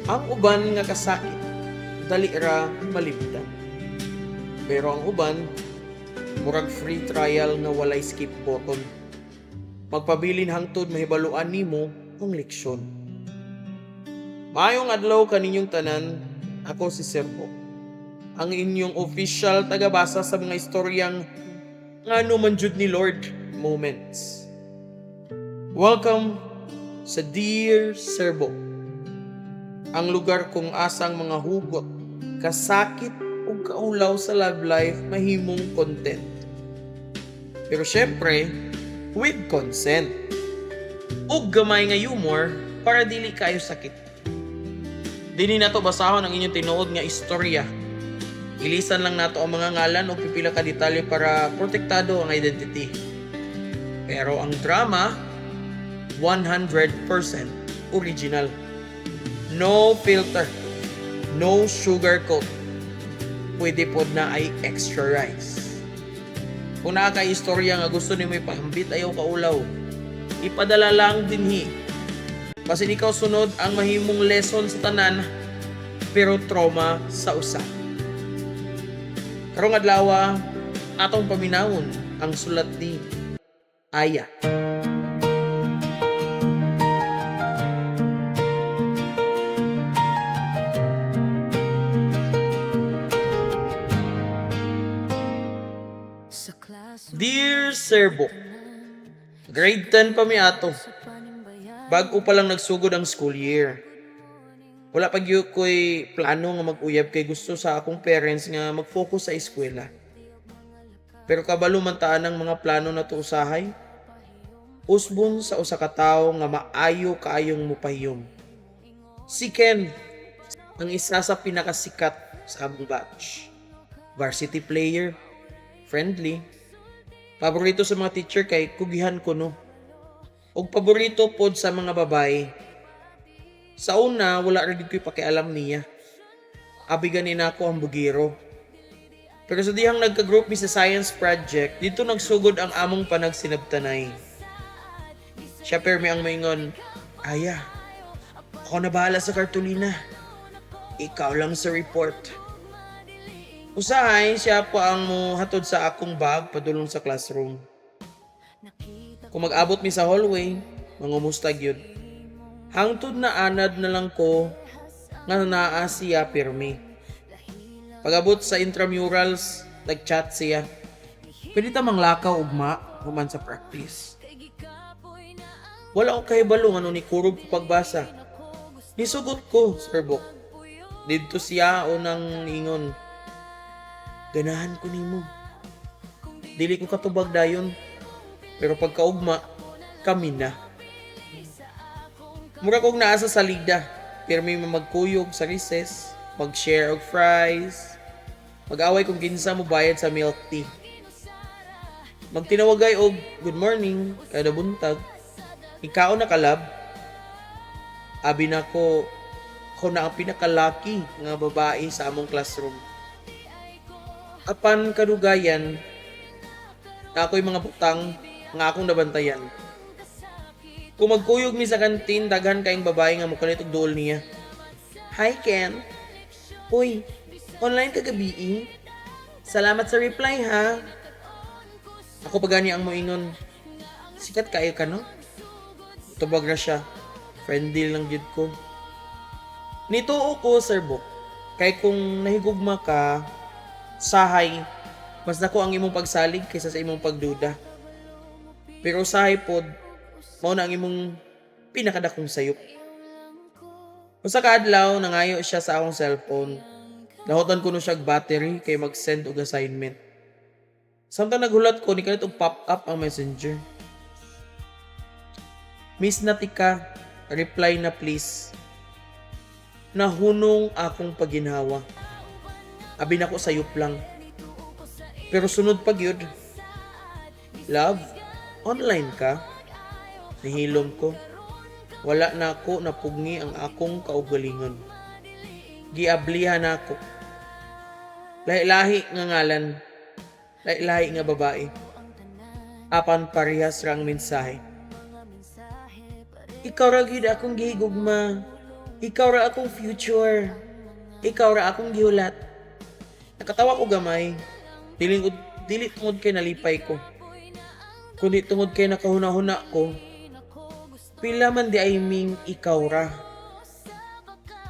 Ang uban nga kasakit, dali ra malimtan. Pero ang uban, murag free trial nga walay skip button. Magpabilin hangtod mahibaluan nimo ang leksyon. Maayong adlaw kaninyong tanan, ako si Sir Bo, ang inyong official tagabasa sa mga istoryang ngano man jud ni Lord moments. Welcome sa Dear Sir Bo, ang lugar kung asang mga hugot, kasakit ug kaulaw sa love life mahimong content. Pero syempre, with consent. Ug gamay nga humor para dili kayo sakit. Dini nato basahon ang inyong tinuod nga istorya. Ilisan lang nato ang mga ngalan o pipila ka detalye para protektado ang identity. Pero ang drama, 100% original. No filter. No sugar coat. Pwede pod naay extra rice. Kung naa kay istorya nga gusto nimo ipahambit, ayaw kaulaw, ipadala lang dinhi. Basin ikaw sunod ang mahimong lesson sa tanan pero trauma sa usa. Karong adlaw, atong paminawon ang sulat ni Aya. Sa classroom Dear Sir Bo, Grade 10 pa mi ato. Sa panimbayan. Bag-o pa lang nagsugod ang school year. Wala pa gyud ko'y plano nga mag-uyab kay gusto sa akong parents nga mag-focus sa eskwela. Pero kabalo man ta ang mga plano nato usahay. Usbon sa usa ka tawo nga maayo kaayong mupahiyom. Si Ken, ang isa sa pinakasikat sa among batch. Varsity player, friendly, paborito sa mga teacher kay kugihan kuno. Og paborito pod sa mga babae. Sa una, wala ra gid ko'y pakialam niya. Abi gani nako ang bugiro. Pero sa dihang nagka-group mi sa science project, didto nagsugod ang among panagsinabtanay. Siya permi ang maingon, "Aya, ako na bahala sa kartulina. Ikaw lang sa report." Usahay, siya pa ang muhatod sa akong bag padulong sa classroom. Kung mag-abot mi sa hallway, mangumusta gyud. Hangtod na anad na lang ko nga naa siya pirmi. Pag-abot sa intramurals, nag-chat siya. "Pwede ta manglakaw ugma human sa practice?" Wala ko kahibalo ngano nikurog ko pagbasa. Nisugot ko, Sir Bok. Didto siya unang ingon, "Ganahan ko nimo." Dili ko katubag dayon. Pero pagkaugma, kami na. Mura kog naa sa salida. Pirmi magkuyog sa recess, mag-share og fries, mag-away kung kinsa mo bayad sa milk tea. Magtinawagay og good morning kada buntag. "Ikaw na ka, love?" Abi nako, ako na ang pinaka-lucky nga babae sa among classroom. Apan kadugayan, naa ko'y mga butang nga akong nabantayan. Kung magkuyog mi sa kantin, daghan kaayong babae nga mukalit og duol niya. "Hi, Ken. Uy, online ka gabii? Salamat sa reply, ha." Ako pa gani ang moingon, "Sikat kaayo ka, no?" Tubag ra siya, "Friendly lang gyud ko." Nituo ko, Sir Bok, kay kung nahigugma ka, sahay, mas dako ang imong pagsalig kaysa sa imong pagduda. Pero usahay pod, mao na ang imong pinakadakong sayop. Usa ka adlaw, nangayo siya sa akong cellphone. Nahutan kuno siya og battery kay mag-send og assignment. Samtang naghulat ko, nikalit og pop up ang Messenger. "Miss na tika, reply na please." Nahunong akong paginhawa. Abi nako sayop lang. Pero sunod pa gyud. "Love, online ka?" Nihilom ko. Wala na ako napugni ang akong kaugalingon. Giablihan nako. Lahi-lahi nga ngalan. Lahi-lahi nga babae. Apan parehas ra ang mensahe. "Ikaw ra gyud akong gihigugma." Ikaw ra akong future. Ikaw ra akong gihulat. Nakatawa ko gamay. Dili tungod kay nalipay ko, kundi tungod kay nakahuna-huna ko. Pila man di ay ming ikaw ra.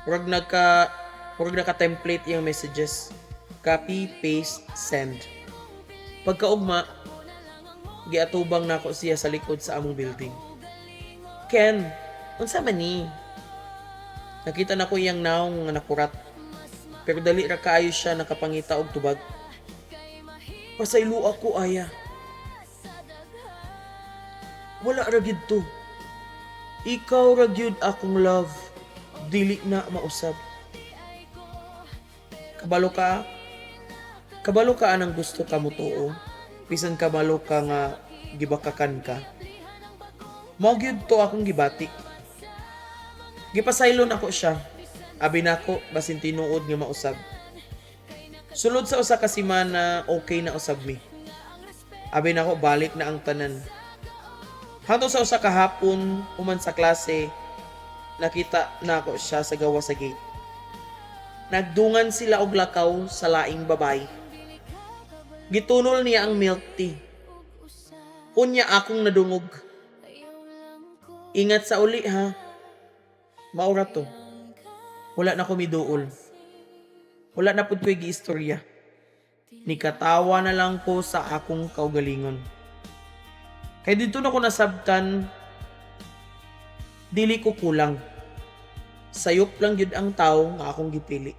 Murag naka-template iyang messages. Copy, paste, send. Pagkaugma, giatubang nako siya sa likod sa among building. "Ken, unsa man ni?" Nakita nako iyang naong nga nakurat. Pero dali ra kaayo siya nakapangita og tubag. "Pasaylo ako, Aya. Wala ra gyud to. Ikaw ra gyud akong love. Dili na mausab. Kabalo ka? Kabalo ka anang gusto ka motuo? Bisan kabalo ka nga gibakakan ka. Mao gyud to akong gibati." Gipasaylo nako siya. Abi nako basin tinuod nga mausab. Sulod sa usa ka semana, okay na usab mi. Abi nako balik na ang tanan. Hangtod sa usa ka hapon, human sa klase, nakita nako siya sa gawas sa gate. Nagdungan sila og lakaw sa laing babaye. Gitunol niya ang milk tea. Unya akong nadungog, "Ingat sa uli, ha." Mao ra to. Wala na ko miduol. Wala na pud ko'y giistorya. Nikatawa na lang ko sa akong kaugalingon. Kay didto na ko nasabtan, dili ko kulang. Sayop lang gyud ang tawo nga akong gipili.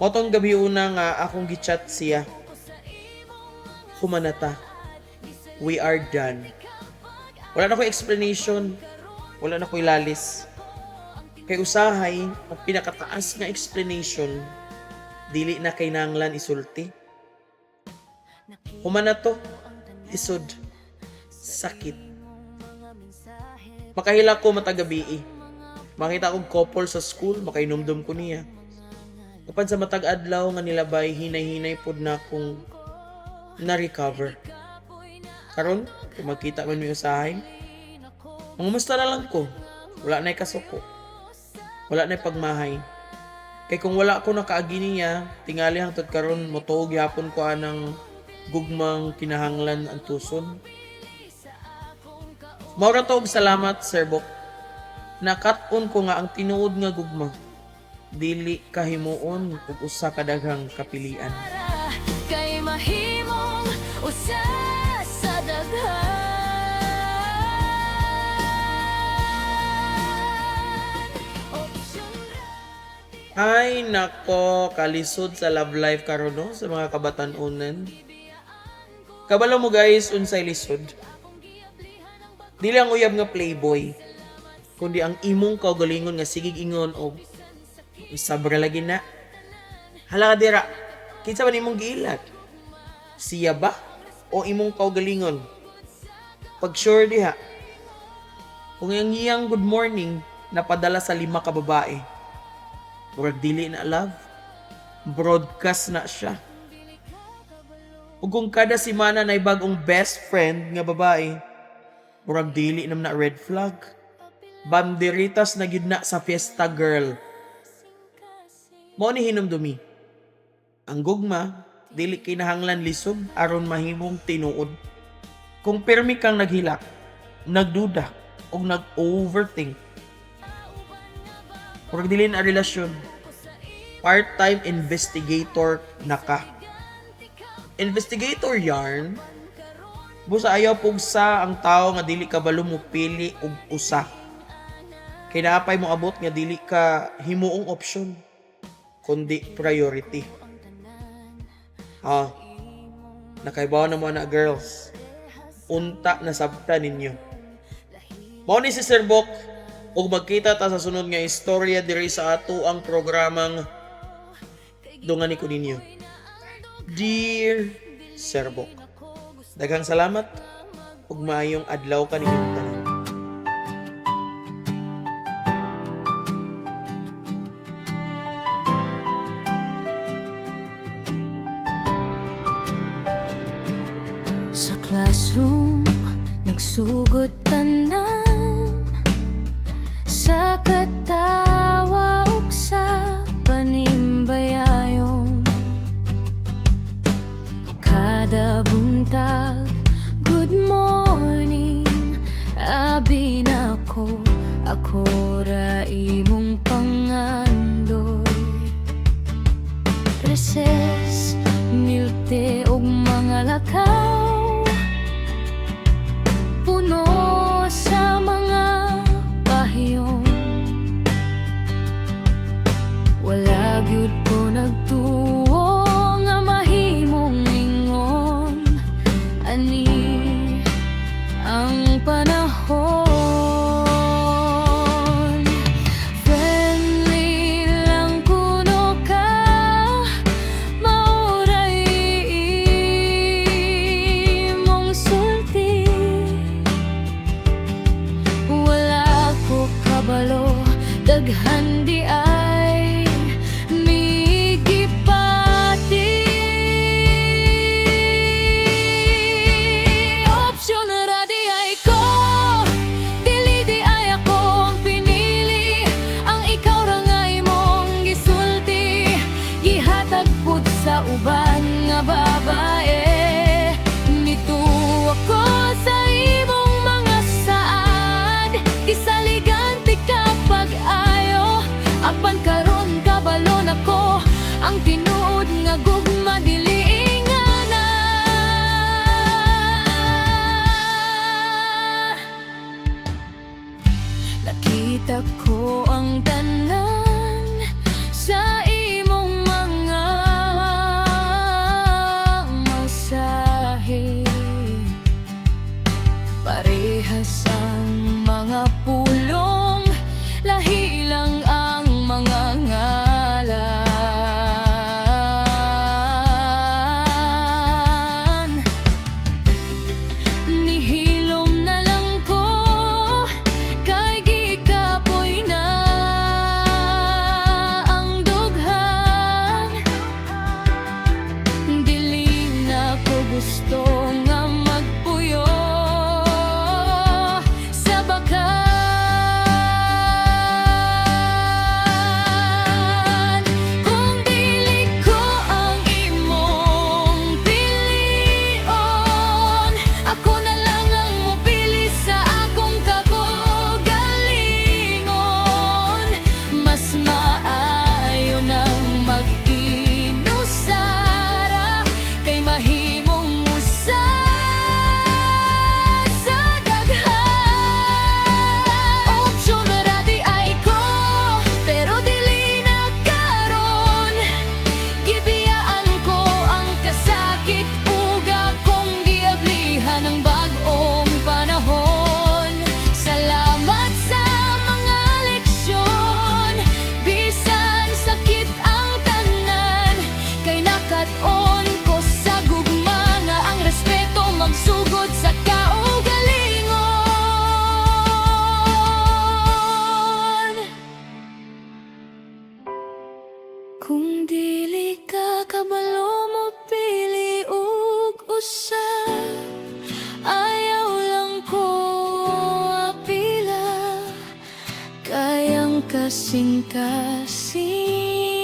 Mao tong gabi una nga akong gichat siya. "Human na ta. We are done." Wala na ko'y explanation. Wala na ko'y lalis. Kay usahay, ang pinakataas nga explanation, dili na kinahanglan isulti. Human na to. Lisod. Sakit. Makahilak ko matag gabii. Makita kong couple sa school, makainumdum ko niya. Apan sa matag adlaw nga nilabay, hinay-hinay pod na akong na-recover. Karon, kung magkita man mi usahay, mangumusta na lang ko. Wala na'y kasuko. Wala na'y pagmahay. Kay kung wala ko nakaagi niya, tingali hangtod karon motuo gihapon ko anang gugmang kinahanglan antuson. Mao ra to og salamat, Sir Bok. Nakat-on ko nga ang tinuod nga gugma dili kahimuon og usa ka daghang kapilian. Kay mahimong usa sa daghan. Opsyon. Ay nako, kalisod sa love life karon, no, sa mga kabatan-onan. Kabalo mo, guys, unsay lisod? Dili ang uyab nga playboy, kundi ang imong kaugalingon nga sigig ingon og "Usab ra lagi na." Hala ka dira. Kinsa ba nimong giilat? Siya ba o imong kaugalingon? Pag sure diha. Kung ang iyang good morning napadala sa lima ka babae, murag dili na love. Broadcast na siya. Ug kung kada semana nay bagong best friend nga babae, murag dili naman na red flag. Banderitas na gyud na sa fiesta girl. Mao ni hinumdumi. Ang gugma dili kinahanglan lisod aron mahimong tinuod. Kung pirmi kang naghilak, nagduda, ug nag-overthink, murag dili na relasyon. Part-time investigator na ka. Investigator yarn. Busa ayaw pugsa ang tao nga dili kabalo mo pili og usa. Kay naa pay moabot nga dili ka himuong option kundi priority. Ah, nakaibaw na mo na, girls. Unta na sabta ninyo. Mao ni si Sir Bok ug magkita ta sa sunod nga istorya diri sa ato ang programang Dungani Ko Ninyo. Dear Sir Bok. Daghang salamat ug maayong adlaw kaninyong tanan. Sa classroom, nagsugod tanan. Sa katawa gyud ko nagtuo nga mahimong ingon ani ang panahon. Friendly lang kuno ka, mao ray imong sulti. Wala ko kabalo, daghan diay migipati. Option ra diay ko, dili diay ako ang pinili. Ang ikaw ra nga imong gisulti, gihatag pud sa uban nga babae. Nituo ko sa imong mga saad, gisaligan tika pag-ayo. Apan karon kabalo na ko, ang tinuod nga gugma dili ingana. Nakita ko ang tanan sa imong mga mensahe. Parehas ang mga pulong, lahi lang ang mga ngalan. Nihilom na lang ko kay gikapoy na ang dughan. Dili na ko gusto nga magpuyo sa bakan. Kung dili ko ang imong pilion, ako na lang ang mopili sa akong kaugalingon. Mas maayo nang mag-inusara kay mahimong usa sa daghan. Option ra diay ko, pero dili na karon. Gibiyaan ko ang kasakit ug akong giablihan ang bag-ong panahon. Salamat sa mga leksyon, bisan sakit ang tanan, kay nakat-on ko sa gugma nga ang respeto magsugod sa kaugalingon. Kung dili ka kabalo mopili og usa, ayaw lang ko apila kay ang kasing-kasing